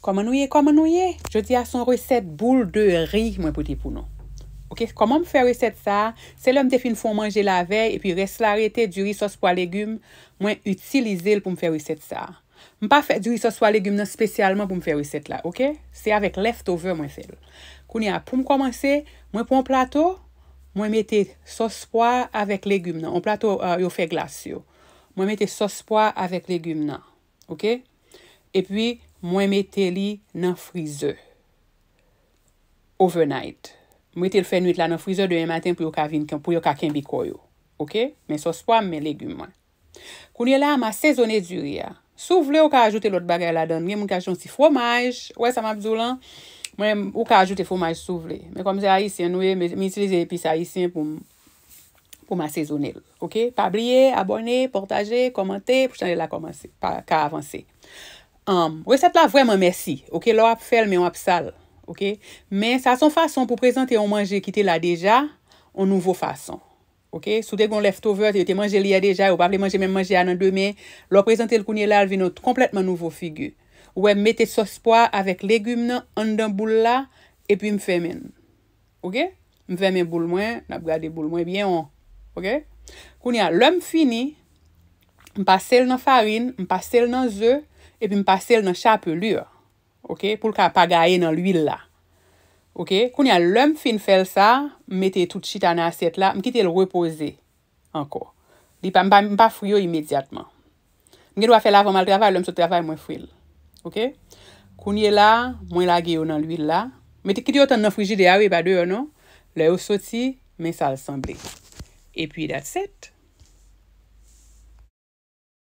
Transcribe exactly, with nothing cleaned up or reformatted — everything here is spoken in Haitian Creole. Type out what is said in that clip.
Kòman nou ye? Kòman nou ye? Jodi a se yon resèt boul de ri mwen pote pou nou. Oke, kòman m fè resèt sa a? Se lè m te fin fè yon manje lavèy, epi rès la rete, diri, sòs pwa, legim, mwen itilize l pou m fè resèt sa a. M pa fè diri sòs pwa legim nan espesyalman pou m fè resèt la, oke? Se avèk leftover mwen fè l. Kounye a, pou m kòmanse, mwen pran yon plato, mwen mete sòs pwa avèk legim nan. Yon plato, euh, yo fè glas yo. Mwen mete sòs pwa avèk legim nan, oke? Epi, mwen mete li nan frizè. Overnight. Mwen mete l fè nwit la nan frizè, demen maten pou yo ka vin, pou yo ka kenbe kò yo. Oke? Men sòs pwa m, men legim mwen. Kounye la a, m asezone diri a. Si w vle, ou ka ajoute lòt bagay ladan l. Gen moun ki ajoute yon ti fwomaj. Ou wè sa m ap di w lan? Mwen, ou ka ajoute fwomaj si w vle. Men kòm se ayisyen nou ye, men m itilize epis ayisyen pou m, pou m asezone l. Oke? Pa bliye, abòne, pataje, kòmante, pou chanèl la kòmanse, pa, ka avanse. Um, resèt la vrèman mèsi. Oke? Lè w ap fè l, men w ap sal. Oke? Men sa se yon fason pou prezante yon manje ki te la deja, yon nouvo fason. Oke? Si w te gen yon leftover, yo te manje l yè deja, yo pa vle manje menm manje a nan demen, lè w prezante l kounye la, l vin yon konplètman nouvo figi. Ou wè, m mete sòs pwa avèk legim nan anndan boul la, epi m fèmen l. Oke? M fèmen boul mwen, n ap gade boul mwen byen won. Oke? Kounye a, lè m fini, m pase l nan farin, m pase l nan ze, epi m pase l nan chapelure. Oke? Pou l ka pa gaye nan lwil la. Oke? Kounye a, lè m fin fè l sa, m mete tout chita nan asyèt la, m kite l repoze ankò. Li pa, m pa, m pa fri yo imedyatman. M gen dwa fè l avan m al travay, lè m sot travay, mwen fri l. Oke? Kounye la, mwen lage yo nan lwil la. Mete, kite yo tann nan frijidè a, wi, pa deyò non. Lè yo soti, men sa l sanble. Epi, that's it.